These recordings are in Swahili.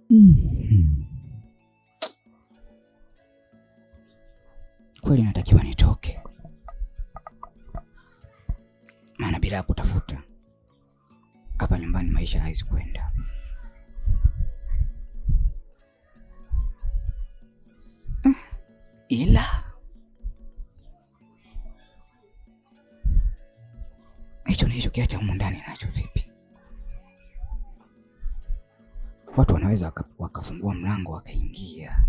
Mm. Kweli natakiwa nitoke, maana bila ya kutafuta hapa nyumbani maisha haizi kwenda. Ila hicho nilichokiacha humu ndani nacho vipi? Watu wanaweza wakafungua mlango wakaingia.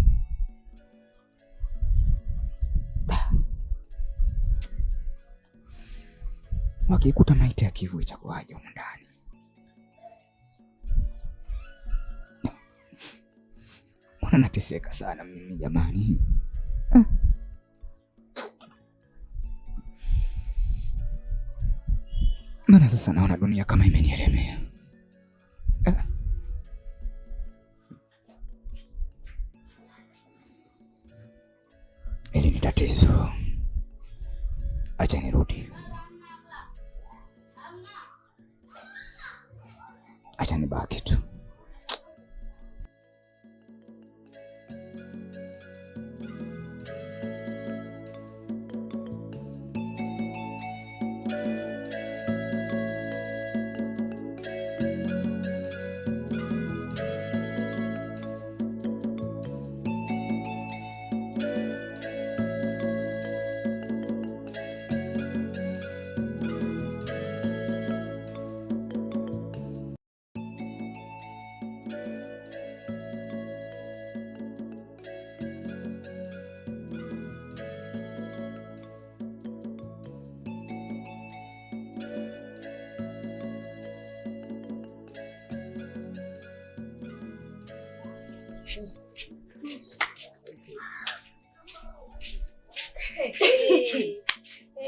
Wakikuta maiti ya Kivu itakuwaje humu ndani? Mbona nateseka sana mimi jamani? Maana sasa naona dunia kama imenielemea. Hili ni tatizo. Acha nirudi, acha nibaki tu.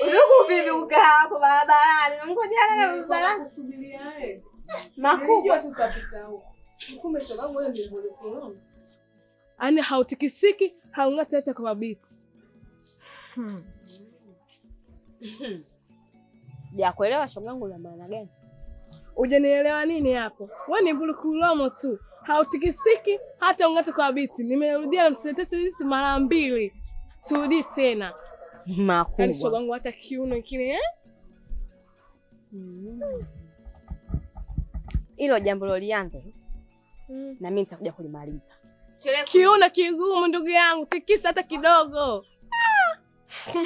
Udugu vipi ukaa hapo barabarani? Unamngojea nani barabarani? Kusubiria wewe. Makubwa. Nilijua tu utapita huko. Kumbe shogangu wewe ni mbole. Yaani hautikisiki, haung'ati hata kwa biti. Jakuelewa shogangu una maana gani? Hujanielewa nini hapo? Wewe ni mbulukulomo tu. Hautikisiki hata ung'ate kwa biti. Nimerudia msentensi hizi mara mbili. Sirudi tena. Yaani Makubwa. shogangu hata kiuno kile eh? Hilo jambo lolianza na mimi nitakuja kulimaliza. Kiuno kigumu ndugu yangu, tikisa hata kidogo. Ah!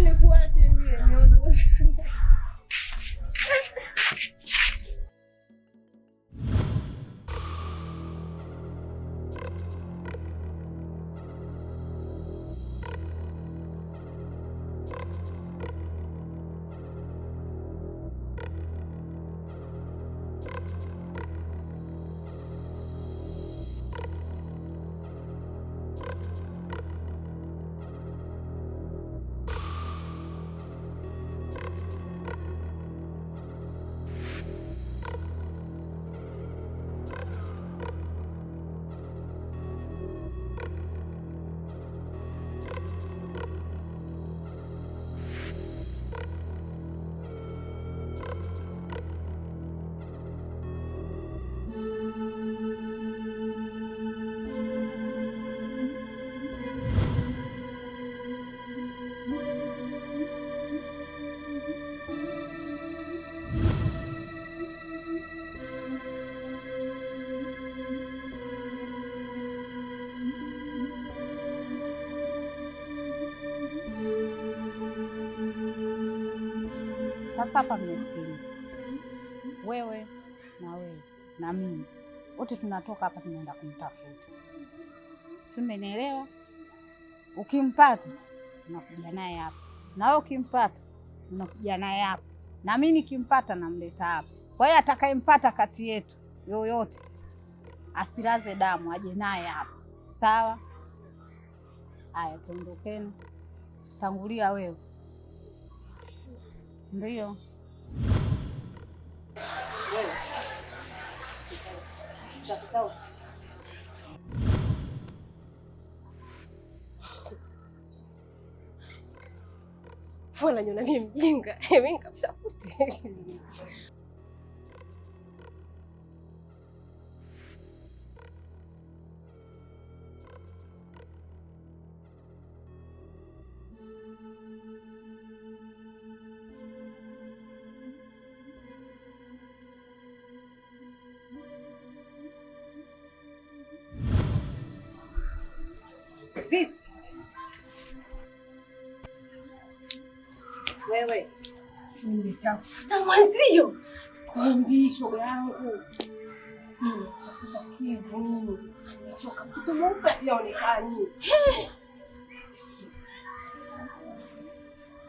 Nikuache mie, niondoke. Sasa hapa mnisikilize, wewe na wewe na mimi, wote tunatoka hapa tunaenda kumtafuta, si mmenielewa? Ukimpata unakuja naye hapa, na wewe ukimpata unakuja naye hapa, na mimi nikimpata namleta hapa. Kwa hiyo atakayempata kati yetu yoyote asilaze damu, aje naye hapa, sawa? Haya, tuondokeni. Tangulia wewe. Ndio. Mbona nyona mimi mjinga? Mimi nikamtafute. Vipi? Wewe Nimetafuta mwenzio. Sikwambii shoga yangu. Nimetafuta Kivu mimi. Nimechoka. Mtoto mweupe haonekani.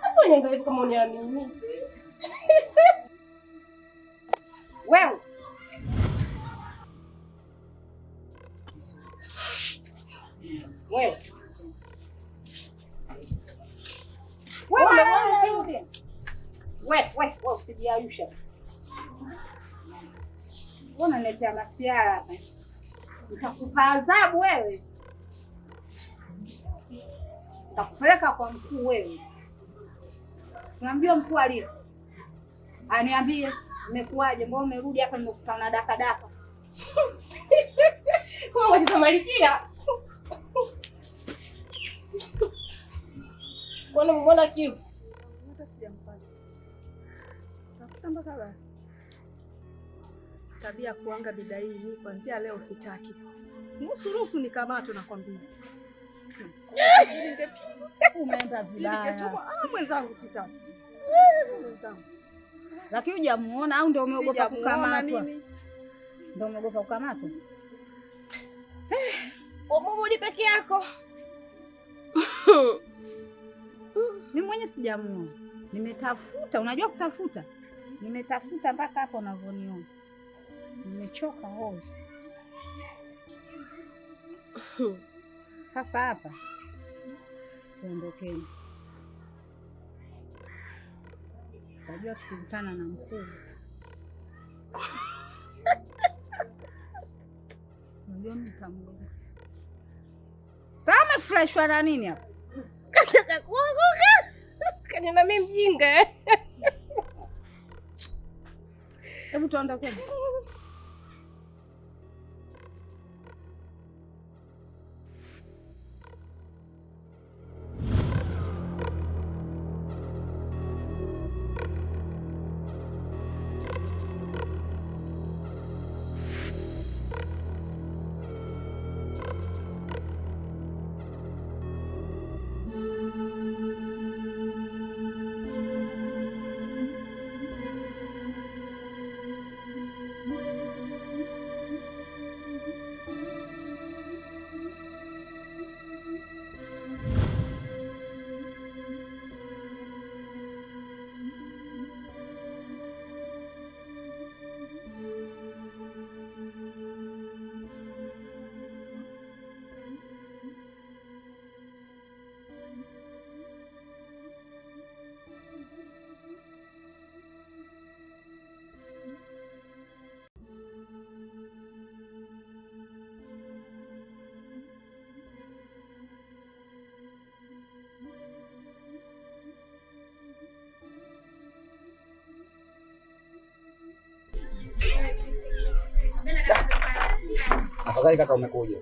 Sasa uniangalie kama uniamini. Wewe wewe wewe wewe wewe usijiayusha. Wewe unaniletea masiara hapa. Nitakupa adhabu wewe. Nitakupeleka kwa mkuu wewe. Unamjua mkuu alipo? Aniambie imekuwaje? Mbona umerudi hapa nimekutana na daka daka? Kwa wacheza malikia. Kwani mbona Kivu? Hata sijampata. Tafuta mpaka basi. Tabia ya kuanga bidai mimi kuanzia leo sitaki. Nusu nusu nikamatwe nakwambia. Umeenda vibaya. Ningechomwa, mwenzangu sitaki. Mwenzangu. Lakini hujamuona au ndio umeogopa Sijamuona kukamatwa? mimi. Ndio umeogopa kukamatwa? Umurudi peke yako. Mimi mwenyewe sijamuona. Nimetafuta, unajua kutafuta? Nimetafuta mpaka hapo unavyoniona. Nimechoka hoi. Sasa hapa tuondokeni. Unajua tukikutana na mkuu. Unajua mimi nitamgoga. Sasa amefurahishwa na nini hapa? Kataka kuanguka. Kaniona mimi mjinga. Eh? Hebu tuondokeni. Afadhali kaka umekuja.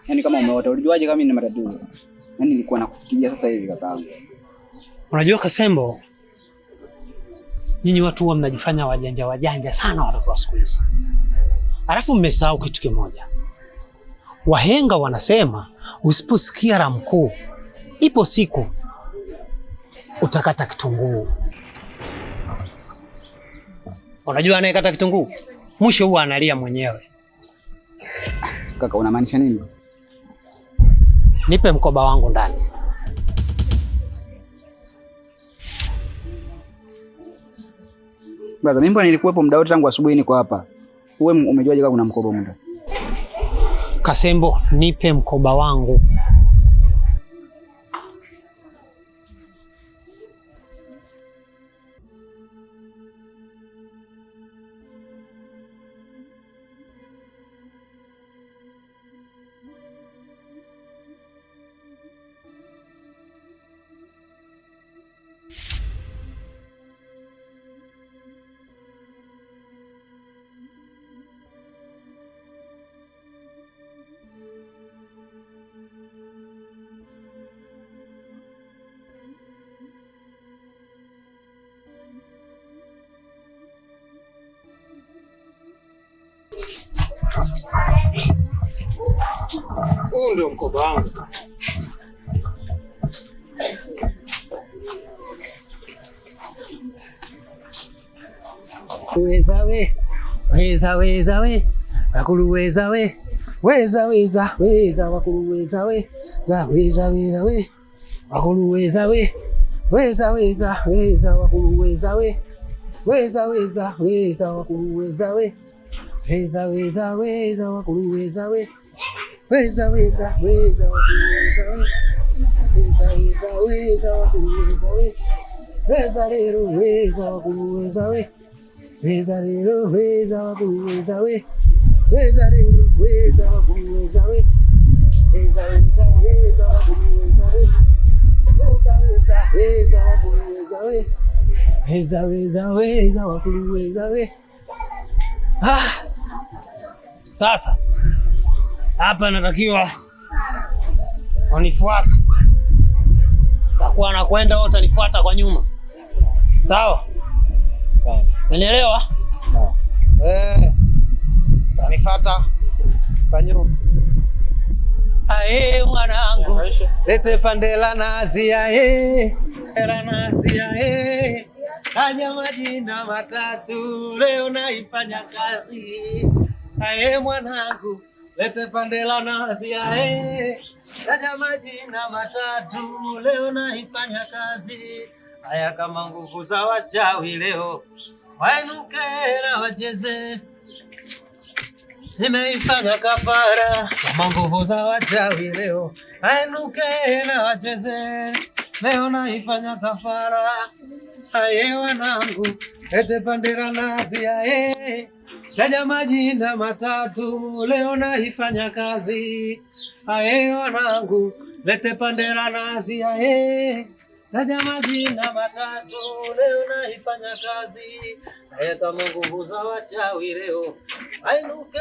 Yaani kama umeota, ulijuaje kama mimi nina matatizo? Yaani nilikuwa nakufikiria sasa hivi kakaangu. Unajua Kasembo, nyinyi watu huwa mnajifanya wajanja wajanja sana watoto wa siku hizi. Alafu mmesahau kitu kimoja. Wahenga wanasema usiposikia la mkuu, ipo siku utakata kitunguu. Unajua anayekata kitunguu mwisho huwa analia mwenyewe. Kaka unamaanisha nini? Nipe mkoba wangu ndani. Brother, mimi mbona nilikuwepo muda wote tangu asubuhi niko hapa. Wewe umejuaje kama kuna mkoba humu ndani? Kasembo, nipe mkoba wangu. Huu ndio mkoba wangu. Weza we, weza weza we, wakulu weza we, weza weza weza wakulu weza we, za weza weza we, wakulu weza we, weza weza weza wakulu weza we, weza weza weza wakulu weza we, weza weza weza wakulu weza we, weza weza weza wakulu weza we, weza weza weza wakulu weza we, weza lero weza wakulu weza we. Weza lero weza wakulu weza we, weza lero weza wakulu weza we, weza weza weza wakulu weza we, weza weza weza wakulu weza we, weza weza weza wakulu weza we. Ah, sasa hapa natakiwa unifuate, takuwa nakwenda wewe utanifuata kwa nyuma, sawa? Umenielewa? Eh, utanifuata kwa nyuma. Ae mwanangu, lete pande la nazi ae, la nazi ae. Taja majina matatu, leo naifanya kazi. Ae mwanangu, lete pande la nazi ae. Taja majina matatu, leo naifanya kazi. Aya kama nguvu za wachawi leo, wainuke na wacheze. Nimeifanya kafara kama nguvu za wachawi leo, wainuke na wacheze. Leo naifanya kafara. Aye wanangu, lete pande la nazi aye. Taja majina matatu, leo naifanya kazi. Aye wanangu, lete pande la nazi aye. Taja majina matatu, leo naifanya kazi. Aye kama nguvu za wachawi leo, ainuke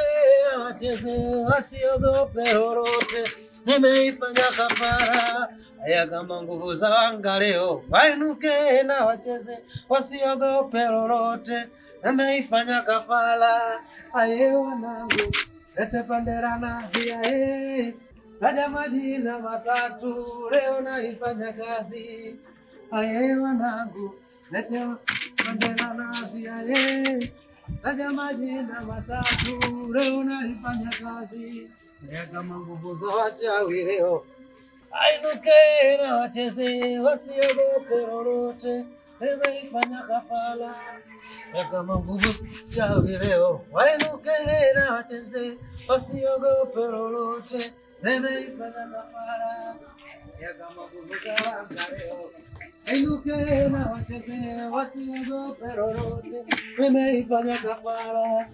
na wacheze, wasiogope lolote. Nimeifanya kafara. Aya kama nguvu za wanga leo, wainuke na wacheze, wasiogope lolote. Nimeifanya kafara. Aye wanangu, lete pande la nazi aye. Taja majina matatu, leo naifanya kazi. Aye wanangu, lete pande la nazi aye. Taja majina matatu, leo naifanya kazi. Aya kama nguvu za wachawi leo, ainuke na wacheze, wasiogope lolote. Nimeifanya kafara. Aya kama nguvu za wachawi leo, wainuke na wacheze, wasiogope lolote. Nimeifanya kafara. Aya kama nguvu za wanga leo, ainuke na wacheze, wasiogope lolote. Nimeifanya kafara.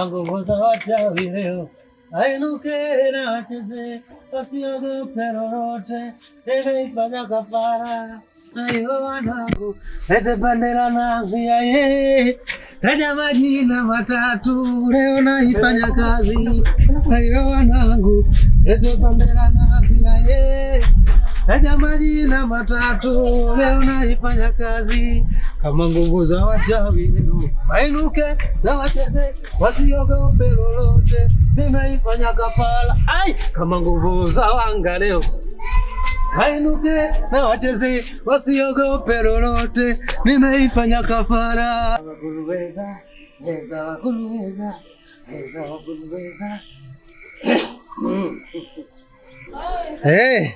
Nguvu za wachawi leo, ainuke na wacheze, wasiogope lolote. Nimeifanya kafara. Ayo wanangu, lete pande la nazi aye. Taja majina matatu, leo naifanya kazi. Ayo wanangu, lete pande la nazi aye. Taja majina matatu, leo naifanya kazi. Kama nguvu za wachawi leo, wainuke na wacheze, wasiogope lolote. Nimeifanya kafara. Ai, kama nguvu za wanga leo, wainuke na wacheze, wasiogope lolote. Nimeifanya kafara. Wakuluweza, weza wakuluweza, weza wakuluweza. Hey,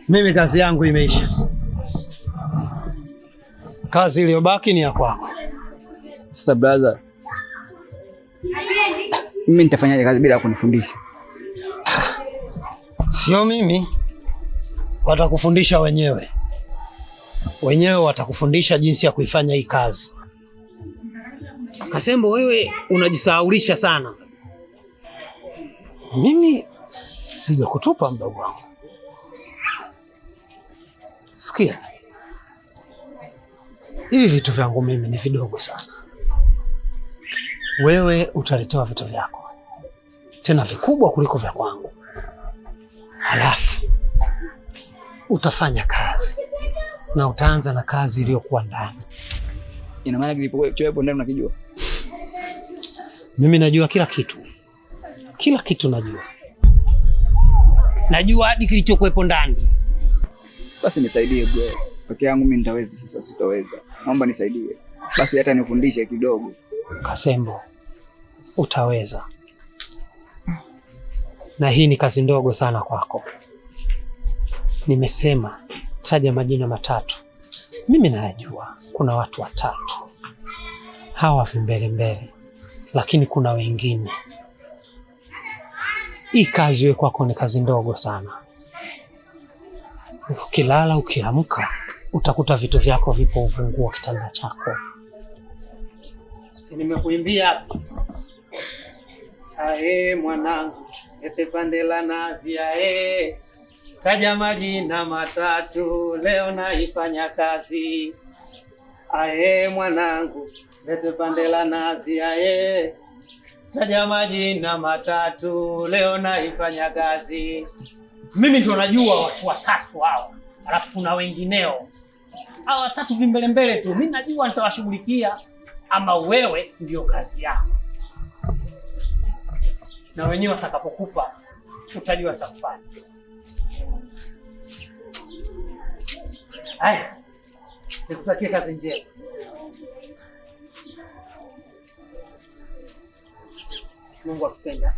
mimi kazi yangu imeisha. Kazi iliyobaki ni ya kwako. Sasa brother, mimi nitafanyaje kazi bila kunifundisha? Sio mimi, watakufundisha wenyewe. Wenyewe watakufundisha jinsi ya kuifanya hii kazi. Kasembo, wewe unajisahaulisha sana. Mimi sijakutupa mdogo wangu. Sikia, hivi vitu vyangu mimi ni vidogo sana. Wewe utaletewa vitu vyako tena vikubwa kuliko vya kwangu, halafu utafanya kazi na utaanza na kazi iliyokuwa ndani. Ina maana kilipokuwa ndani unakijua? Mimi najua kila kitu. Kila kitu najua. Najua hadi kilichokuwepo ndani. Basi nisaidie bro. Peke yangu mimi nitaweza, sasa sitaweza. Naomba nisaidie. Basi hata nifundishe kidogo. Kasembo, utaweza. Na hii ni kazi ndogo sana kwako. Nimesema taja majina matatu. Mimi nayajua kuna watu watatu hawa vimbele mbele, lakini kuna wengine. Hii kazi we kwako ni kazi ndogo sana. Ukilala ukiamka, utakuta vitu vyako vipo ufunguo wa kitanda chako. Si nimekuimbia ae, mwanangu lete pande la nazi ae, taja majina matatu leo naifanya kazi. Ae mwanangu lete pande la nazi ae, taja majina matatu leo naifanya kazi. Mimi ndio najua watu watatu hao, alafu kuna wengineo. Hawa watatu vimbelembele tu, mimi najua nitawashughulikia, ama wewe ndio kazi yako, na wenyewe watakapokupa utajua cha kufanya. Haya, nikutakie kazi njema. Mungu akupenda.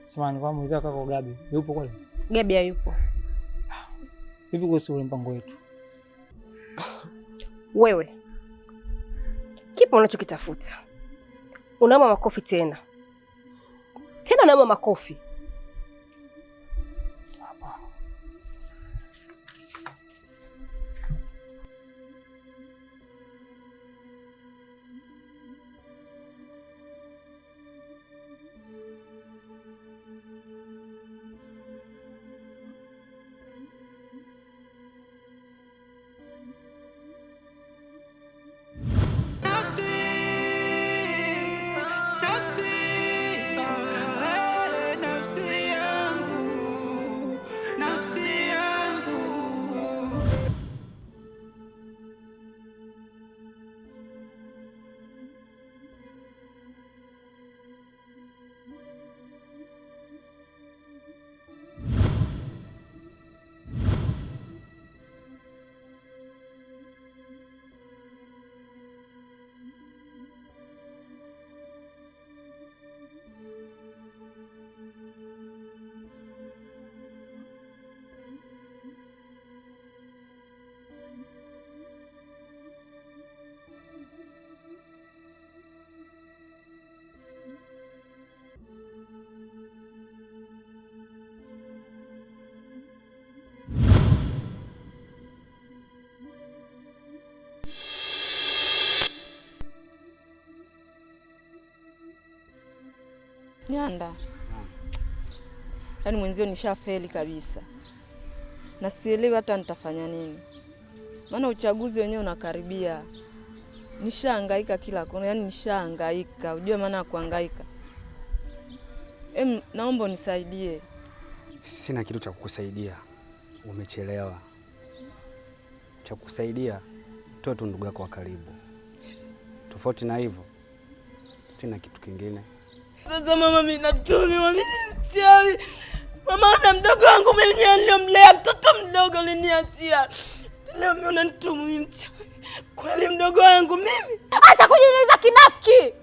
Samahani, kwa mwenzako kako Gabi yupo kweli? Gabi hayupo. Vipi kuhusu ule mpango wetu? Wewe kipo unachokitafuta? Unauma makofi tena tena, unauma makofi. Nyanda, yaani mwenzio nishafeli kabisa na sielewi hata nitafanya nini, maana uchaguzi wenyewe unakaribia. Nishahangaika kila kona, yaani nishahangaika, ujue maana ya kuhangaika. Naomba unisaidie. Sina kitu cha kukusaidia, umechelewa. Cha kukusaidia toe tu ndugu yako wa karibu. Tofauti na hivyo sina kitu kingine. Sasa mama, mimi natumiwa, mimi ni mchawi. Mama, na mdogo wangu mwenyewe niliyomlea, mtoto mdogo aliniachia. Leo mimi unanitumu mimi mchawi. Kweli mdogo wangu mimi? Acha kujieleza kinafiki.